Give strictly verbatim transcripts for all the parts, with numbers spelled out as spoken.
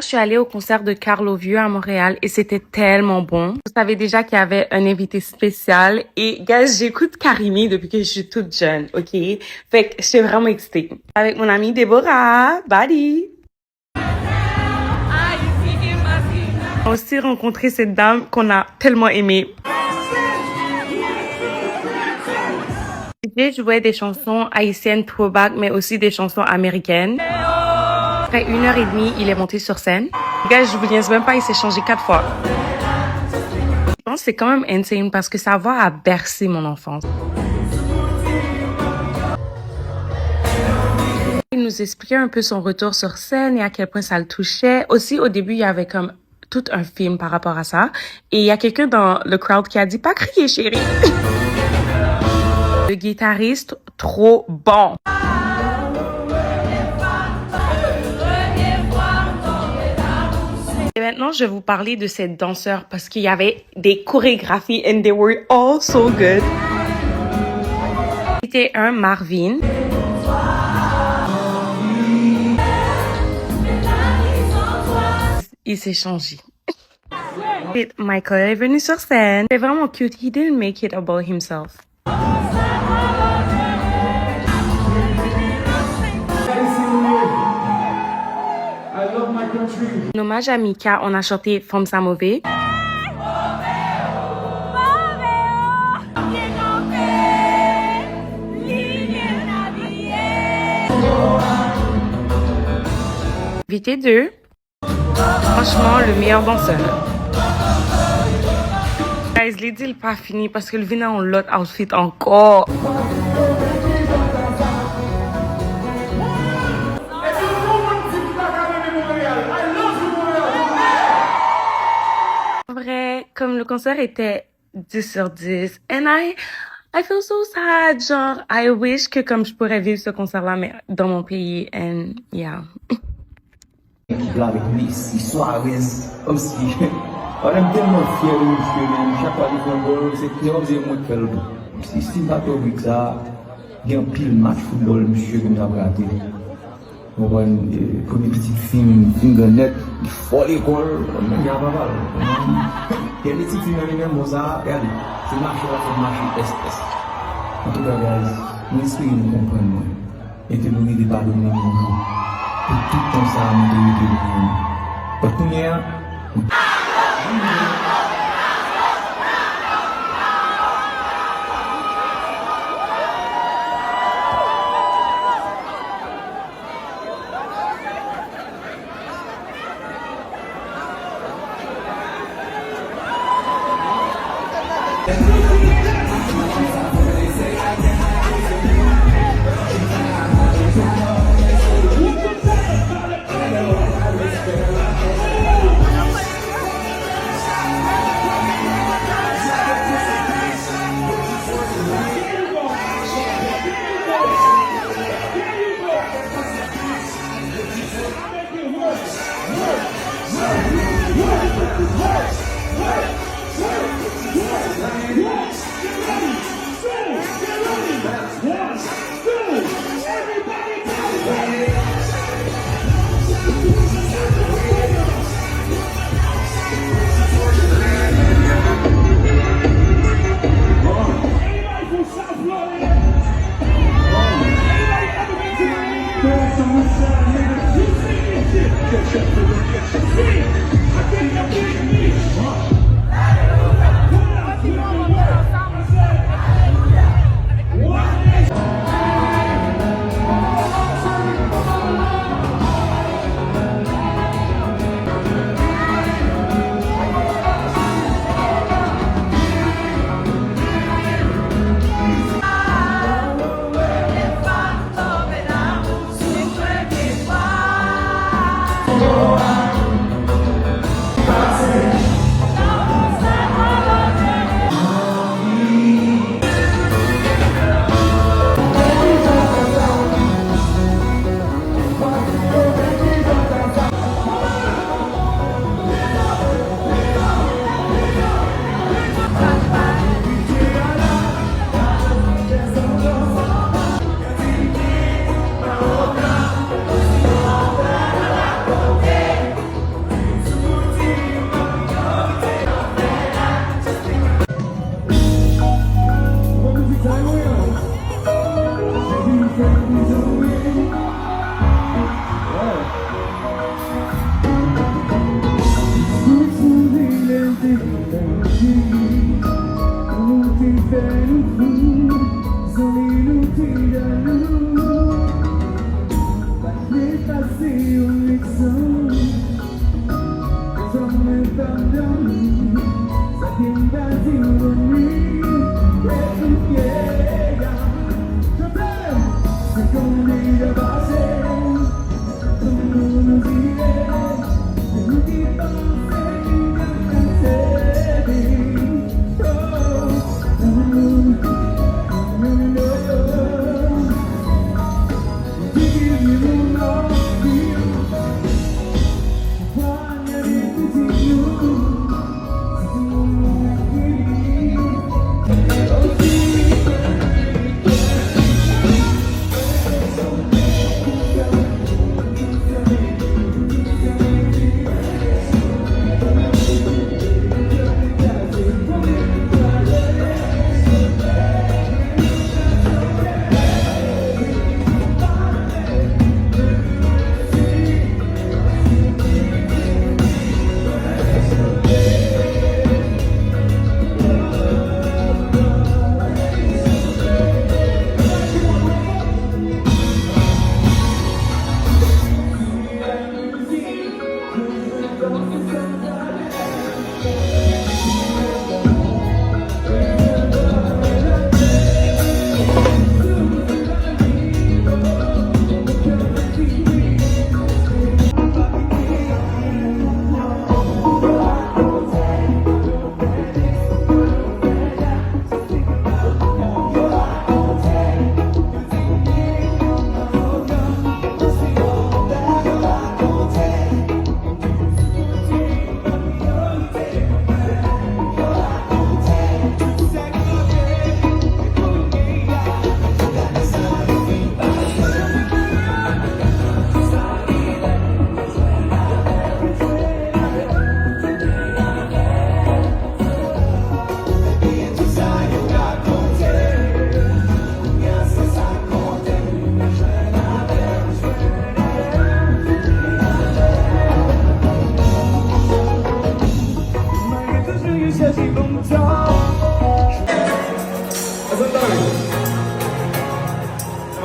Je suis allée au concert de Carlo Vieux à Montréal et c'était tellement bon. Vous savez déjà qu'il y avait un invité spécial. Et guys, j'écoute Carimi depuis que je suis toute jeune, ok? Fait que j'étais vraiment excitée. Avec mon amie Déborah, Badi. On a aussi rencontré cette dame qu'on a tellement aimée. D J jouait des chansons haïtiennes throwback, mais aussi des chansons américaines. Après une heure et demie, il est monté sur scène. Guys, je vous niaise même pas, il s'est changé quatre fois. Je pense que c'est quand même insane parce que sa voix a bercé mon enfance. Il nous expliquait un peu son retour sur scène et à quel point ça le touchait. Aussi, au début, il y avait comme tout un film par rapport à ça. Et il y a quelqu'un dans le crowd qui a dit, « Pas crier, chérie. » Le guitariste, trop bon. Et maintenant, je vais vous parler de ces danseurs parce qu'il y avait des chorégraphies and they were all so good. C'était un Marvin. Il s'est changé. Et Michael est venu sur scène. C'est vraiment cute. He didn't make it about himself. En hommage à Mika, on a chanté Fanm Sa Move. Invité deux. Franchman, le meilleur danseur. Guys, li di l pa fini paske l vin an yon lòt outfit ankò. En vrai, comme le concert était dix sur dix, and I, I feel so sad. Genre, I wish que comme je pourrais vivre ce concert-là, mais dans mon pays, and yeah. Ki pla avèk Messi, Suarez, kòmsi, pandan m tèlman fyè de misye, men chak fwa li fè yon gòl, se, se kòmsi se mwen k fè l tou. Si, si m pa t wè bit sa, gen anpil match foutbòl misye ke m t ap rate. Ou konprann, e, premye pitit fi m, fi m grannèt, li fò lekòl, menm jan papa l. Gen pitit fi m nan li menm, bon sa, gade, se mache l ap fè mache S S. Antouka, guys, mwen espere nou konprann mwen. E ke nou rive padone m yon jou pou tout tan sa a nou te rete lwen. But kounye a,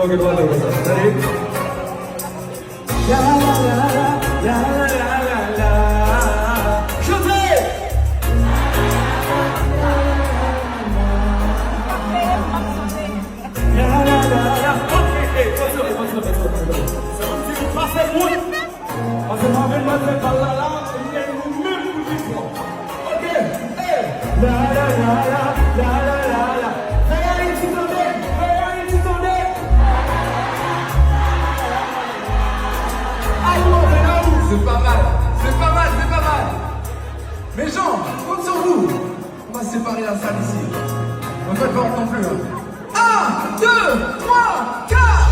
Ok, nou ale konsa. Ready? La, la, la, la. Chante! La, la, la, la. Ok, hey, kontinye, kontinye, kontinye, kontinye. Se kòmsi nou pase moun. Paske m ap vin mande bal la la, e nou menm pou l vin fò. Ok, hey! La, la, la, la, la, la, la, la. Fè Ayiti tande, fè Ayiti tande. Ayo, men ayo. Se pa mal, se pa mal, se pa mal. Men Jean, kont sou ou. On va séparer la salle ici. On va pas non plus, hein. Un, deux, trois, quatre.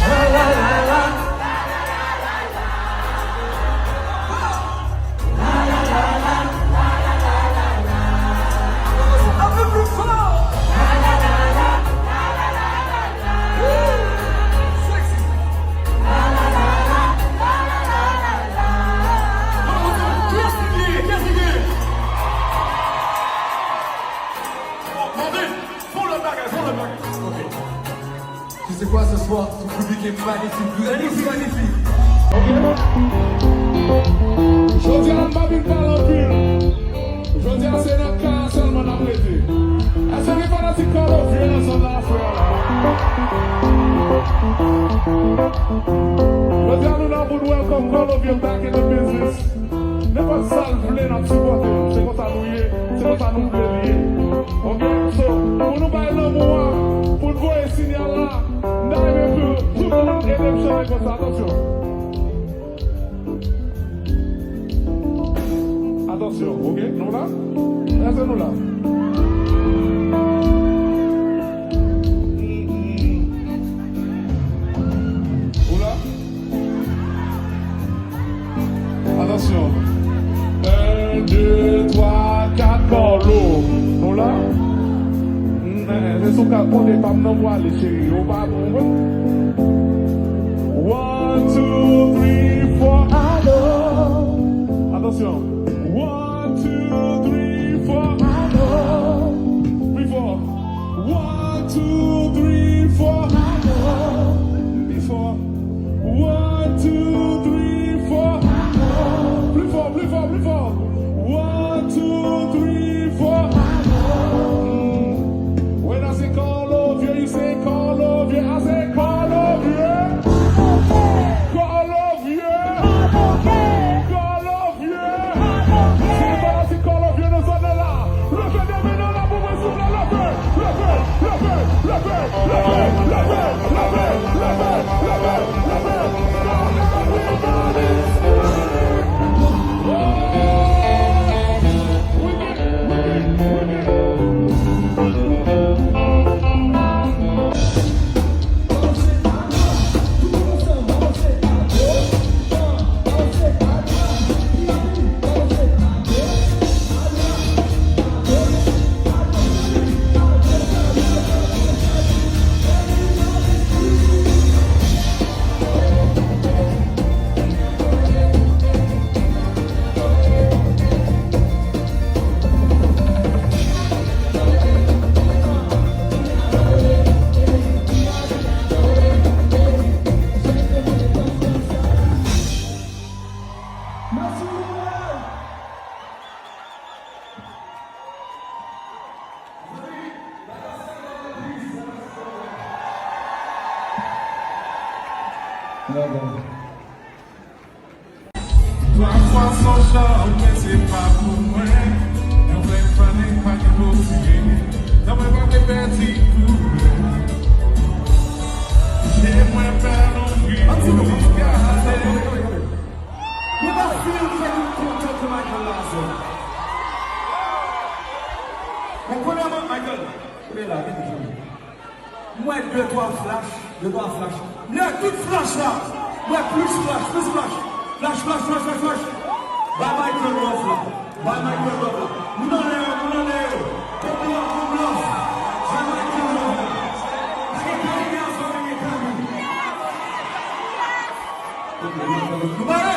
La, la, la, la. Un peu plus fort. Sexy. Kiyès ki genyen? Kiyès ki genyen? Bon, bon, bon. Fon lòt bagay, fon lòt bagay. Ok. Tu sais quoi, ce soir, ton public est magnifique. Vous êtes tous magnifiques. Ok. Jodi a, m pa vin pale anpil. Jodi a, se nan ka a sèlman n ap rete. Èske gen fanatik Carl Ovie nan zòn la, frè? Jodi a, nou nan mood welcome Carl Ovie back in the business. Nenpòt sa l vle, n ap sipòte l. Se konsa nou ye, se konsa nou vle l ye. Ok? So, pou nou bay lanmou a, pou n voye sinyal la, m ta renmen pou tout moun ede m chante konsa. Atansyon. Atansyon, ok? Nou la? Èske nou la? Ou la? Atansyon. Un, deux, trois, quatre, Carlo. Nou la? Mm, eh, se sou ka konte pa m nan pou ale, cheri. Ou pa bon, bon. One, two, three, four, alo. Atansyon. One, two, three, four, alo. Pi fò. One, two, three, four, alo. Pi fò. One, two, three, four. Pli fò, pli fò, pli fò. One, two, three, four. Mm. When I say Carl Ovie, you say Carl Ovie. I say Carl Ovie. Carl Ovie. Carl Ovie. Se fanatik Carl Ovie nan zòn nan la. Leve de men nou la pou mwen, souple, leve, leve, leve. Twa fwa san chal, men se pa pou mwen. Yon vle fane pa gen dosye. Nan mwen pa te pèdi koulè. Je mwen pa lonbri pou li gade. Nou pa fin fè nou kontan pou Michael Lazarre. Ou konnen mwen, Michael? Koute la, vin jwenn. M wè de twa flash, de twa flash. M lè tout flash la. M wè plis flash, plis flash. Flash, flash, flash, flash, flash. Bay Michael love la. Bay Michael love la. Moun anlè yo, moun anlè yo. Bon love, bon love. Bay Michael love la. Pa gen Karibe ansanm, pa gen Karibe. Ok, nou pare?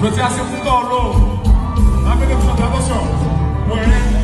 Jodi a se pou Carlo. N ap ede m chante, atansyon. Mwen.